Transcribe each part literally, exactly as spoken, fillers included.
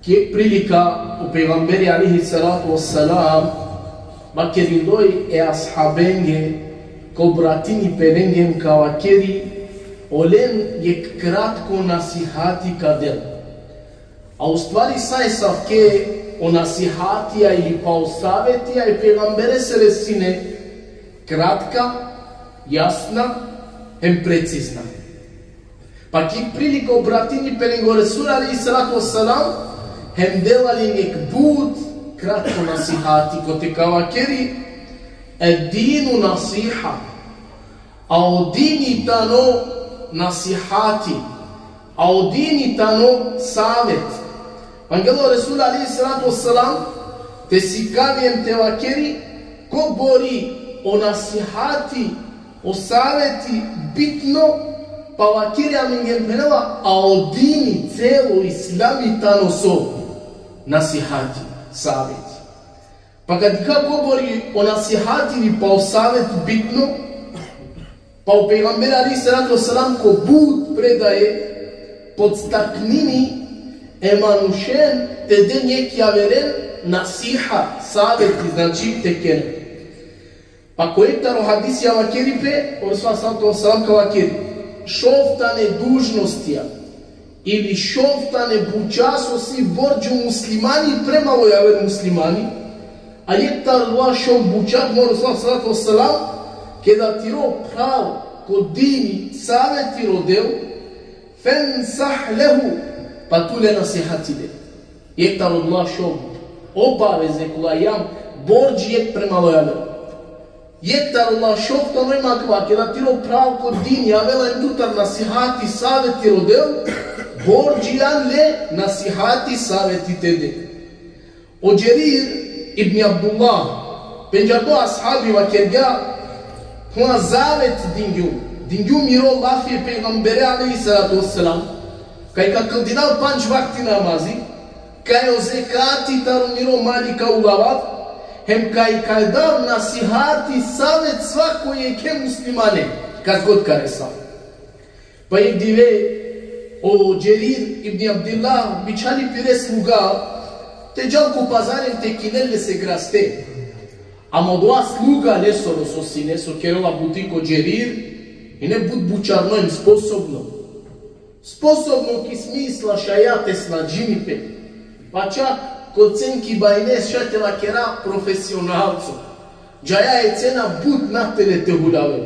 Ki prilika o pejgamberi alejhi salatu vesselam vakerindoj e ashabenge, ka obratini pe lenge hem ka vakeri olen jekh kratko nasihati ka del. A u stvari sa e savke o nasihatija ili pa o savetija e pejgamberesere sine kratka, jasna hem precizna. Pa ki prilika obratini pe lenge o Resul alejhi salatu vesselam, hem dela len jekh but kratko nasihati, kote ka vakeri: "Ed-dinu nasiha", a o dini tano nasihati, a o dini tano savet. Mangela o Resul alejhi salatu vesselam te sikavi hem te vakeri kobor i o nasihati, o saveti bitno, pa vakeri amenge, phenela: "A o dini, celo islami tano so? Nasihati, saveti." Pa ka dikha kobor i o nasihati ili pa o savet bitno, pa o pejgamberi alejhi salatu vesselam ko but predaje podstaknini e manušen te den jekh javeren nasiha, saveti, znači te keren. Pa ko jekh taro hadisija vakeri pe, o Resul alejhi salatu vesselam ka vakeri: "Šov tane dužnostija, ili šov tane buća so si bordžo muslimani prema o javer muslimani." A jekh taro ola šov buća, o Resul alejhi salatu vesselam, keda tiro phral ko dini saveti rodel, "fensah lehu", pa tu le nasihati le. Jekh taro ola šov obaveze kola jam bordži jekh prema o javer. Jekh taro ola šov tano hem akava, keda tiro phral ko dini avela hem tutar nasihati, saveti rodel, bordži jam le nasihati, saveti te de. O Džerir ibn Abdullah, pendžardo ashabi, vakergja: "Phenela, zavet dingjum, dingjum miro lafi e pejgambere alejhi salatu vesselam, kaj ka kldinav pandž vakti namazi, kaj o zekati taro miro mali ka ulavav, hem kaj ka dav nasihati, savet svako jekhe muslimane, kas god ka resel." Pa jekh dive o Džerir ibn Abdillah bičhali pire sluga te džal ko pazari te kinel lese graste. Ama odova sluga lesoro so sine, so kerela buti ko Džerir, ine but bučarno hem sposobno. Sposobno ki smisla šaj te snađini pe. Pa čak ko cen ki bajne šaj te vakera profesionalco. Džaja e cena but natele te huljavel.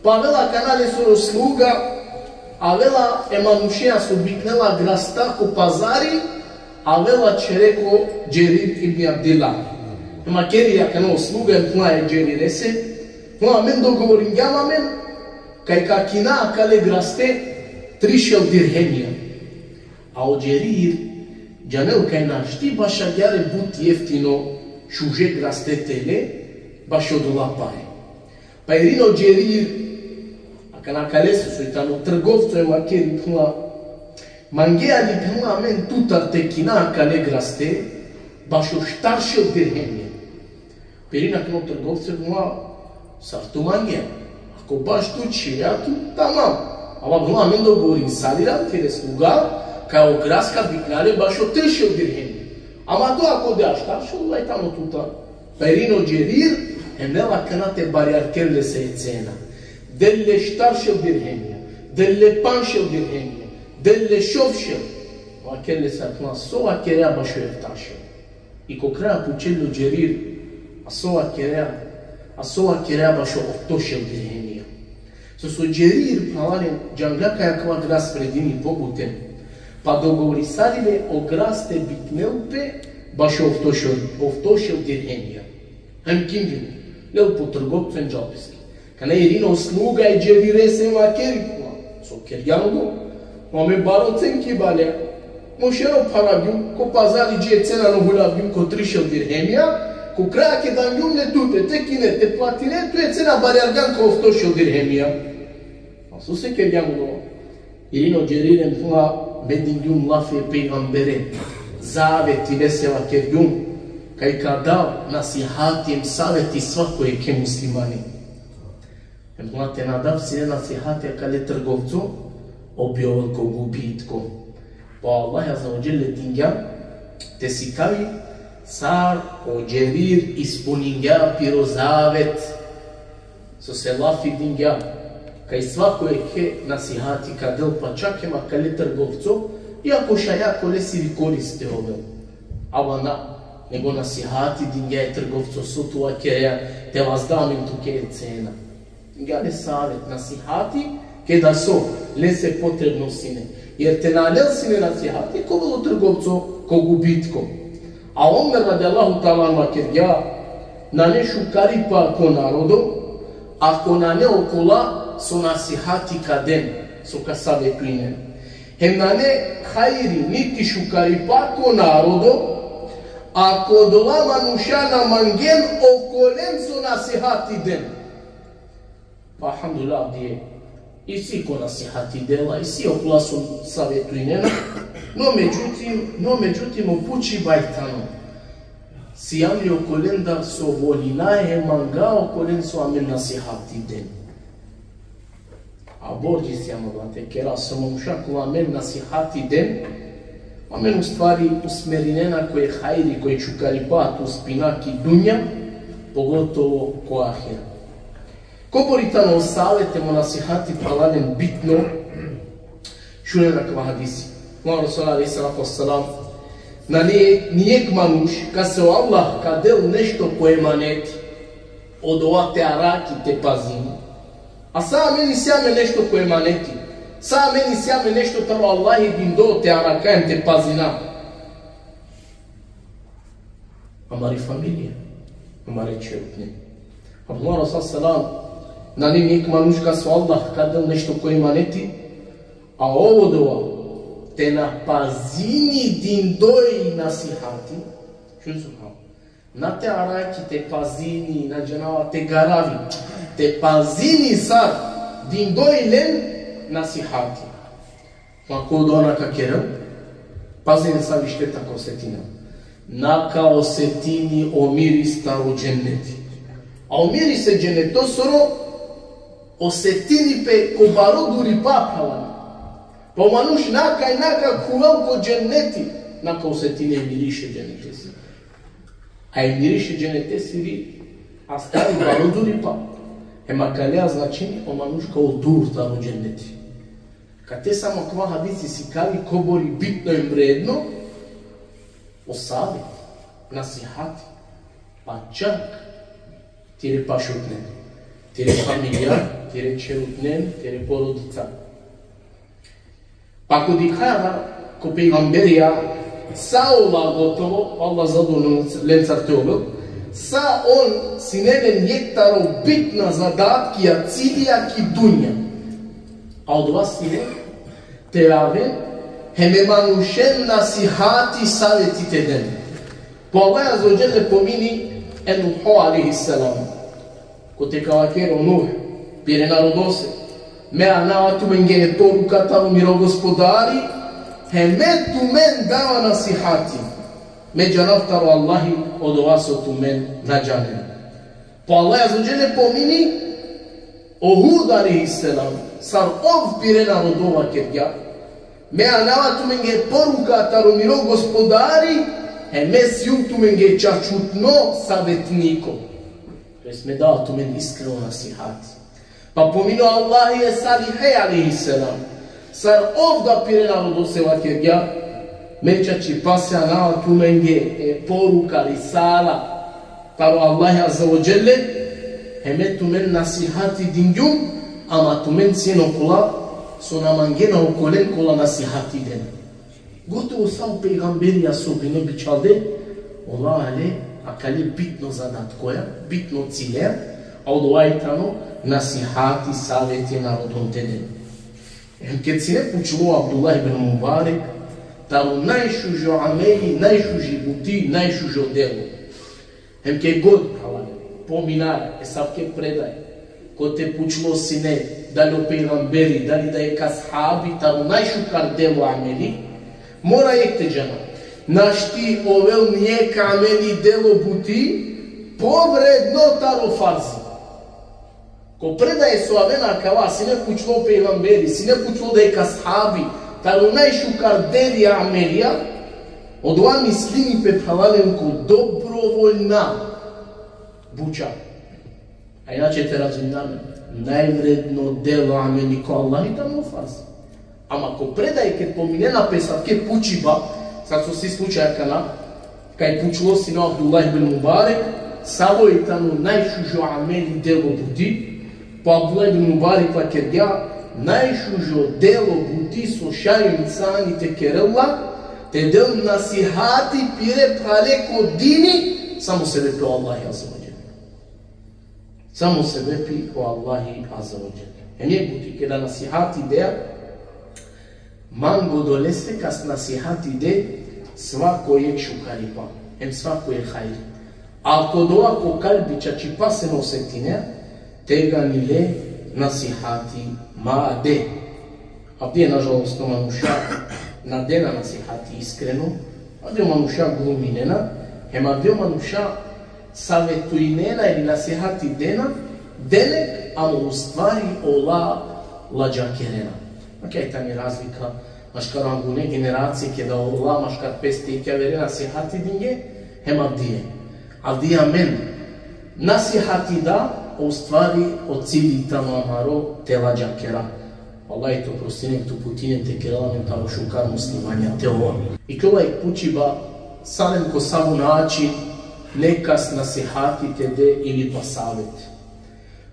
Pa avela akana lesoro sluga, avela e manušea so biknela grasta ko pazari, avela čhere ko Džerir ibn Abdillah. Hem vakeri akana o sluga, hem phenela e Džerirese: "Phenela, amen dogovoringjam amen kaj ka kina akale graste trišel dirhemija." A o Džerir džanel kaj našti baš agjaar but jeftino šuže graste te le bašo odola pare. Pa irini o Džerir akana akalese so i tano trgovco, hem vakeri, phenela: "Mangea li", phenela, "amen tutar te kina akale graste bašo štaršel dirhemija?" Pa irini akana o trgovco, phenela: "Sar tu mangea? Ako baš tu čhivea tu, tamam. Ama, phenela, amen dogovorinsaliljam tire sluga kaj o grast ka bikna le bašo trišel dirhemija. Ama tu ako dea štaršel, vaj tano tutar." Pa irini o Džerir, hem nela akana te barjarker lese e cena. Del le štaršel dirhemija, del le pandžšel dirhemija, del le šovšel. Vakerel lese akana: "So vakerea bašo eftašel?" I ko kraj pučel le o Džerir: "A so vakerea, a so vakerea bašo oftošel dirhemija?" So, so Džerir, phralalen, džangla kaj akava grast vredini pobute, pa dogovorisali le o grast te biknel pe bašo oftošel, oftošel dirhemija. Hem kingjum, lel po trgovco hem džal peske. Akana irini o sluga e Džerirese, vakeri: "Phenela, so kergjam odova? Ma me baro cen ki balea. Mo šero pharagjum, ko pazari dži e cena no hulavgjum ko trišel dirhemija, ko kraj keda angjum le tute te kine, te platine, tu e cena barjargjan ko oftošel dirhemija. Ma sose kergjam odova?" Irini o Džerir hem phenela: "Me dingjum lafi e pejgambere, zaveti lese vakergjum kaj ka dav nasihati hem saveti svako jekhe muslimani. Hem phenela, te na dav sine nasihati akale trgovco, ov bi ovel ko gubitko." Pa o Allah azze ve dželle dingja Te sikavi sar o Džerir ispuningja piro zavet so se lafi dingja kaj svako jekhe nasihati ka del, pa čak hem akale trgovco, iako šaj akole siri korist te ovel. Ama na, nego nasihati dingja e trgovco so tu vakerea, te vazda amen tuke e cena. Dingja le savet, nasihati, keda so lese potrebno sine. Jer te na lel sine nasihati, ka ovel o trgovco ko gubitko. A Omer radijallahu ta'ala anhu vakergja: nane šukaripa ko narodo ako nane okola so nasihati ka den, so ka savetujnen. Hem nane hajri niti šukaripa ko narodo ako odola manuša na mangen okolen so nasihati den. Pa alhamdulillah, avdive isi ko nasihati dela, isi okola so savetujnena, no međutim, no međutim o pučiba i tano: sijam li okolendar so volina hem manga okolen so amen nasihati den? A borđi sijam, brate, kera so manuša kola amen nasihati den, amen u stvari usmerinena ko e hajri, ko e šukaripa, te uspina ki dunja, pogotovo ko ahira. Kobor i tano o savet hem o nasihati, phralalen, bitno, šunen akava hadisi. Muhammed sallallahu alejhi ve sellem: nane nijekh manuš kase o Allah ka del nešto ko emaneti, odova te araki, te pazini. A sa amen isi amen nešto ko emaneti. Sa amen isi amen nešto taro Allahi dindo te araka hem te pazina. Amari familija, amare čerutne. Abdullah Rasul sallallahu alejhi ve sellem: nane nijekh manuš kase o Allah ka del nešto ko emaneti, a ov odova te na pazini dindoj nasihati. Šun, subhanallah. Na te araki, te pazini, na džanava, te garavi, te pazini sar dindoj len nasihati. Ma ko odova na ka kerel, pazin sar i šteta ka osetinel. Na ka osetini o miris taro dženneti. A o miris e džennetosoro osetini pe ko baro duripa, phralalen. Pa o manuš na ka, na ka khuvel ko dženneti, na ka osetini e miriše dženetesiri. A e miriše dženetesiri astari baro duripa. Hem akalea značini o manuš ka ol dur taro dženneti. Kate samo akava hadisi sikavi kobor i bitno hem vredno o savet, nasihati, pa čak tire pašutnen, tire familija, tire čerutnen, tire porodica. Pa ko dikhaja ko pejgamberija, sa ola, gotovo, Allah zadovoljno lencar te ovel, sa on sine len jekh taro bitna zadatkija, ciljija ki dunja. A odova sine te aven hem e manušen nasihati, saveti te den. Pa Allah azze ve dželle pomini e Nuho alejhi selam. Kote ka vakerel o Nuh pire narodose: me anava tumenge e poruka taro miro Gospodari, hem me tumen dava nasihati. Me džanav taro Allahi odova so tumen na džanen. Pa Allah azze ve dželle pomini o Hud alejhi selam, sar ov pire narodo vakergja: me anava tumenge poruka taro miro Gospodari, hem me sijum tumenge čačutno savetniko. To jest me dava tumen iskreno nasihati. Pa pomini o Allahi e Salihe alejhi selam, sar ov da pire narodose vakergja: me čačipase anava tumenge e poruka, risala, taro Allahi azze ve dželle, hem me tumen nasihati dingjum, ama tumen sien okola so na mangena okolen kola nasihati den. Gotovo sa o pejgamberija so bine bičhalde, ola ale akale bitno zadatkoja, bitno cilja, a odova i tano nasihati, saveti e narodon te den. Hem ked sine pučlo Abdullah ibn Mubarek, taro najšužo ameli, najšuži buti, najšužo delo. Hem ke god, phralalen, pominare esavke predaje, kote pučlo sine dali o pejgamberi, dali da jekh ashabi taro najšukar delo, ameli, mora jekh te džana: našti ovel nijekh ameli, delo, buti povredno taro farzi. Ko predaje so avena akava, sine pučlo pejgamberi, sine pučlo da jekh ashabi taro najšukar deli, amelija, Odova mislini pe, phralalen, ko dobrovoljna buća. A inače te razumina amen, najvredno delo ameli ko Allah i tano farz. Ama ko predaje ked pominena pe asavke pučiba, sar so si slučaj akana, kaj pučilo sine o Abdullah ibn Mubarek, savo i tano najšužo ameli, delo, buti, pa Abdullah ibn Mubarek vakergja: najšužo delo, buti so šaj o insani te kerel la, te del nasihati pire phrale ko dini, samo sebepi o Allahi azze ve dželle. Samo sebepi o Allahi azze ve dželle. Hem jekh buti, keda nasihati dea, mango odolese kas nasihati de, svako jekh šukaripa, hem svako jekh hajri. A ko dova ko kalbi čačipase na osetinea, tegani le nasihati ma de. Avdive, nažalostno, manuša na dena nasihati iskreno, avdive manuša gluminena, hem avdive manuša savetujnena ili nasihati dena, delek, ama ustvari ola ladžakerena. Akija tani razlika maškar angune generacije, keda ola maškar peste ikjavere nasihati dinge, hem avdive. Avdive amen nasihati da, ustvari o cilj i tano amaro te ladžakera. Allah te oprostini, te uputini te kerel amen taro šukar muslimanja te ova. Iklola jekh pučiba, sar hem ko savo način nekas nasihati te de ili pa savet.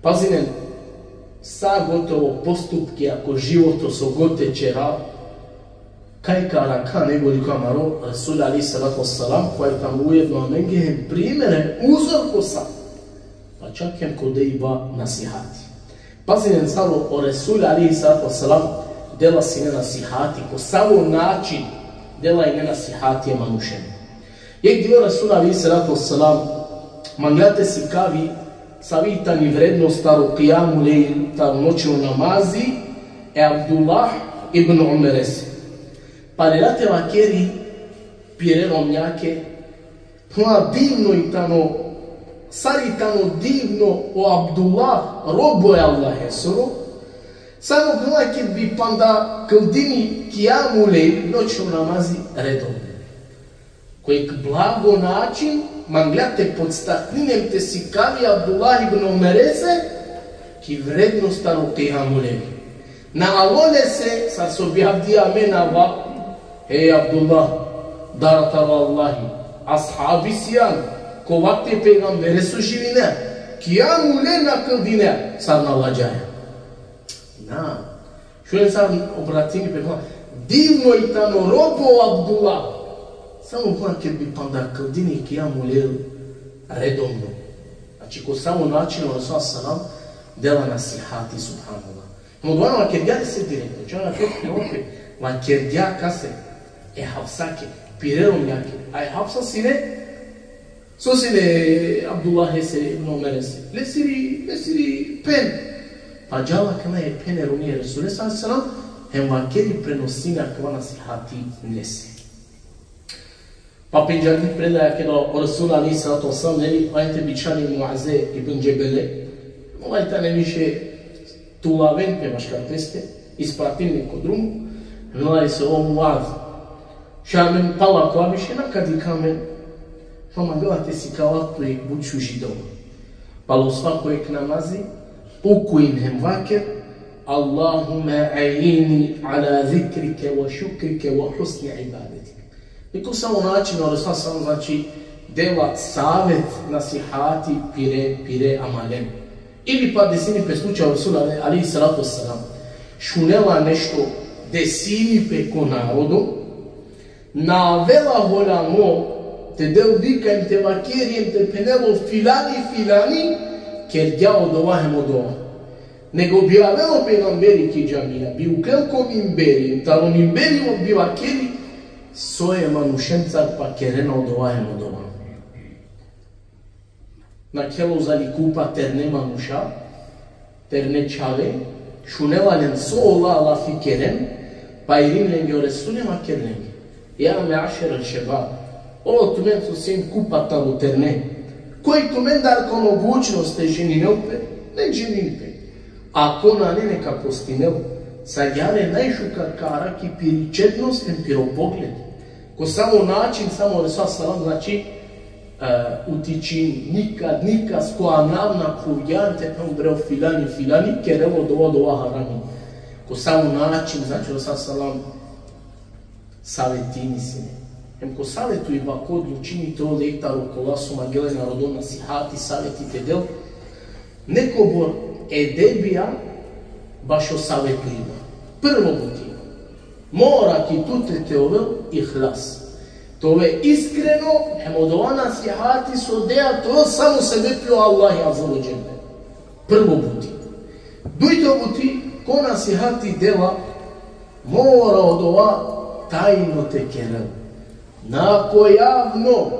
Pazinen, sa gotovo postupki ko životo so god te ćera, kaj ka arakha nego li ko amaro Resul alejhi salatu vesselam, kova i tano ujedno amenge hem primer, uzor ko sa. Pa čak hem ko dejba nasihati. Pazinen sar o Resul alejhi salatu vesselam dela sine nasihati, ko savo način dela ine nasihati e manušen. Jekh dive o Resul alejhi salatu vesselam mangla te sikavi savi tani vrednost taro kijamu lejl, taro noćno namazi, e Abdullah ibn Umerese. Pa lela te vakeri pire romnjake, pa divno i tano, sar i tano divno o Abdullah, robo e Allahesoro, samo, phenela, ked bi panda kldini kijamu lejl, noćno namazi, redovno. Ko jekh blago način mangla te podstaknini hem te sikavi Abdullah ibn Umerese ki vrednost taro kijamu lejl. Na alo lese, sar so bi avdive amen ava, hej Abdullah, dar taro Allahi, ashabi sian, ko vakti e pejgambereso živinea, kijamu lejl na kldinea, sar na ladžaja. Na. Šunen sar obratini pe, divno i tano, robo Abdullah. Samo, phenela, ked bi panda kldini kijamu lejl redovno. Znači, ko savo način o Resul sallallahu alejhi ve sellem dela nasihati, subhanallah. Hem odova na vakergja lese direktno, čak na pe, phenela pe, vakergja kase, e Hafsake, pire romnjake. A e Hafsa sine, so sine Abdullahese ibn Umerese? Lesiri, lesiri phen. Pa džala akana e phen e romni e Resulese sallallahu alejhi ve sellem, hem vakeri, prenosini akava nasihati lese. Pa pendžardi predaja keda o Resul alejhi salatu ve sellem, neli, valjani te bičhali Muaze ibn Džebele, olaj tane više tulaven pe maškar peste, ispratini ko drumo, nela lese: O Muaz, šaj amen pala, ko više na ka dikha amen, pa mangava te sikava tut jekh but šuži dova. Palo svako jekh namazi, ukujin hem vaker: Allahumme a'inni ala zikrike ve šukrike ve husni ibadetik. I ko savo način o Resul sallallahu alejhi ve sellem, znači, dela savet, nasihati pire, pire amalen. Ili pa desini pe slučaj o Resul alejhi salatu ve selam šunela nešto desini pe ko narodo, na avela holjamo te del vika hem te vakeri hem te phenel: O filani, filani kergja odova hem odova. Nego bi avela o pejgamberi ki džamija, bi uklel ko mimberi, taro mimberi bi vakeri, so e manušencar pakerena odova hem odova. Nakhela uzali kupa terne manuša, terne čhave, šunela len so ola lafi keren, pa irini lenge o Resuli, vakerel lenge: Ja me'ašer el-šebab, o tumen so sien kupa taro terne, koj tumendar ko mogućnost te ženinel pe, nek ženini pe. A ko nane, neka postinel. Sa agjaar najšukar ka arakhi piri čednost hem piro pogled. Ko samo način, samo Resul sallallahu alejhi ve sellem, znači, e, utičin, nikad, nikad, ko anavna kruvgjan te phenel: bre, o filani, filani, kerel odova, odova harami. Ko samo način, znači, Resul sallallahu alejhi ve sellem savetini sine. Hem ko savetujba, ko odlučini te ol jekh taro kola so mangela e narodo nasihati, saveti te del, nekobor edebija bašo savetujba. Prvo buti, mora ki tute te ovel ihlas. Te ove iskreno, hem odova nasihati so dea te ovel samo sebepi o Allahi azze ve dželle. Prvo buti. Dujto buti, ko nasihati dela, mora odova tajno te kerel. Na ko javno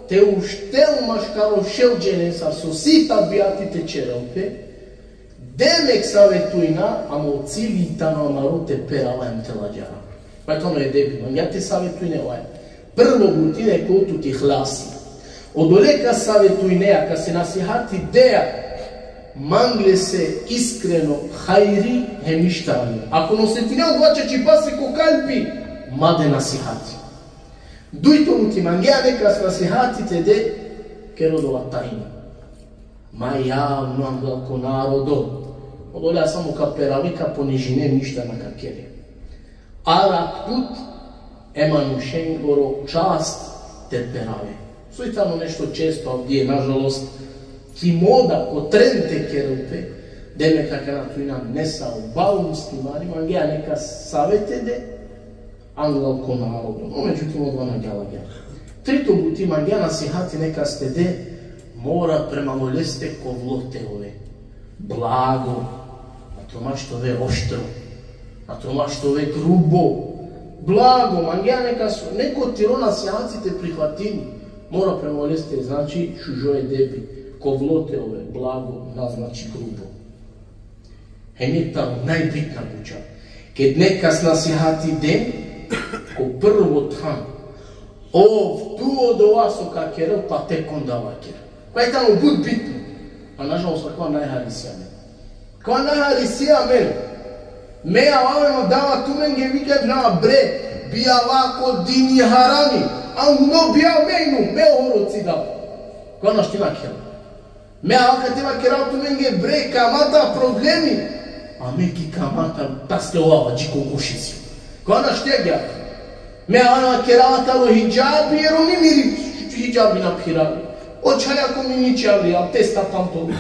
te uštel maškaro šel džene sar so si tabijati te čerel pe, demek savetujna, ama o cili tano amaro te perava hem te ladžara. Pa tano edebi, mangea te savetujne, oj. Prvo buti nek ol tut ihlasi. Odole kas savetujnea, kase nasihati dea, mang lese iskreno hajri hem ništa ani. Ako na osetinea odova čačipase ko kalbi, ma de nasihati. Dujto buti, mangea nekas nasihati te de, ker odova tajno. Ma javno anglal ko narodo. Odolea samo ka perave, ka ponižine, ništa na ka kere. Arakh tut e manušengoro čast te perave. Soj tano nešto često avdive, nažalost, ki moda, ko trend te kerel pe, demek akana tu injan nesavo, baro muslimani, mangea nekas saveti te de, anglal ko narodo. No, međutim, odova na gela, gela. Trito buti, mangea nasihati nekas te de, mora prema leste kovlo te ove. Blago, na tromaš te ove oštro, na tromaš te ove grubo. Blago, mangea nekas, neko tiro nasihati te prihvatini, mora prema leste, znači, šužo edebi, kovlo te ove, blago, na znači grubo. Hem jekh taro najbitna buća. Ked nekas nasihati de, ko prvo than, ov tu odova so ka kerel, pa tek onda vaker. Kova tano but bitno. A nažalost, kova najhari si amen. Kova najhari si amen. Me avava hem dava tumenge, vikam: na bre, bijava ko dini harami. A no bijav me, no, me o horoci da. Kova našti na kerel. Me avava te vakerav tumenge: bre, kamata problemi. A me ki kamata taste ovava dži ko košisi. Kova našti agjaar. Me avava kerava taro hidžabi, jer o mi miri hidžabi na phiravi. O čhaja ko mi ni čhavli, al testa pantoli.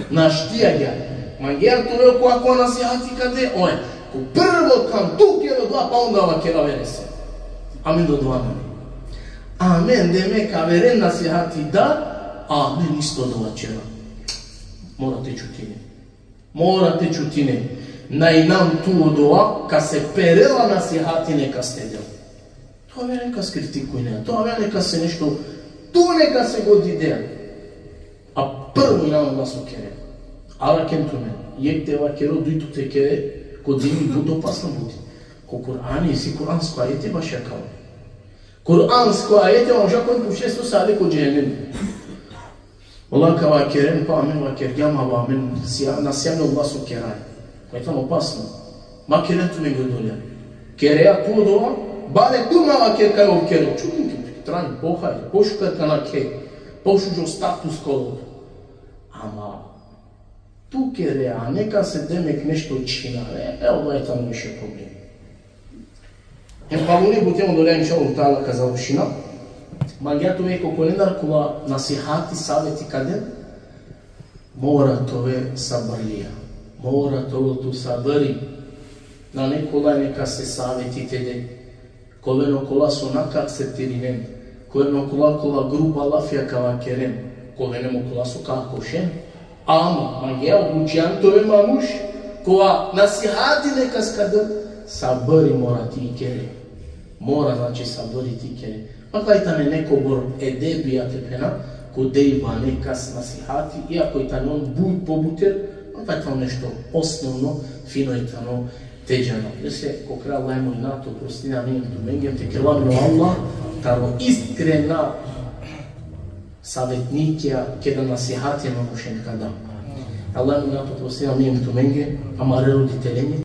Našti agjaar. Mangea te ove kova, kova nasihati ka de, oj. Ko prvo than tu ker odova, pa onda vaker averese. Amen odova nane. Amen, demek, averen nasihati da, amen isto odova čera. Mora te čutine. Mora te čutine. Na injan tu odova, kase perela nasihati nekas te del. Tu averen kas kritikujne, tu averen kase nešto, tu nekase godidea. A prvo injan odova so kere. Arakhen tumen. Jekh te vakero, dujto te kere, ko dini but opasno buti. Ko Kur'ani isi kuransko ajeti bašo akava. Kuransko ajeti, on žakon pučle so sale ko džehennem. Ola ka vakeren, pa amen vakergjam, ama amen sija-, na sijam odova so keraja. Kova tano opasno. Ma keren tumenge odolea. Kerea tu odova, bare tu ma vaker kaj ov kerel. Čutin ki tran, pohaj, pošukar ka nakhe, pošužo status kolo. Ama tu kerea, a nekase demek nešto čhinave, e, odova tano više problem. Hem paluni buti, hem odolea inšallah teala ka završina. Mangea te ove ko kolendar kola nasihati, saveti ka den, mora te ove sabrlija. Mora te ove tu sabri. Nane kola nekase saveti te de. Ka oven okola so na ka akceptirinen. Ka oven okola kola gruba lafija ka vakeren. Ka oven okola so ka akošen. Ama, mangea obučan te ove manuš, kova nasihati nekas ka del, sabri mora ti kere. Mora, znači, sabri ti kere. Ma kaj tane nekobor edebija te phena, ko dejba nekas nasihati, iako i tane on but pobuter, ma kaj tano nešto osnovno, fino i tano te džana. Lese, ko kraj, Allah molina te oprostini amen tumenge, te kerela amen o Allah taro iskrena savetnikija, keda nasihati e manušen ka da. Allah molina te oprostini amen tumenge, amare roditelenge.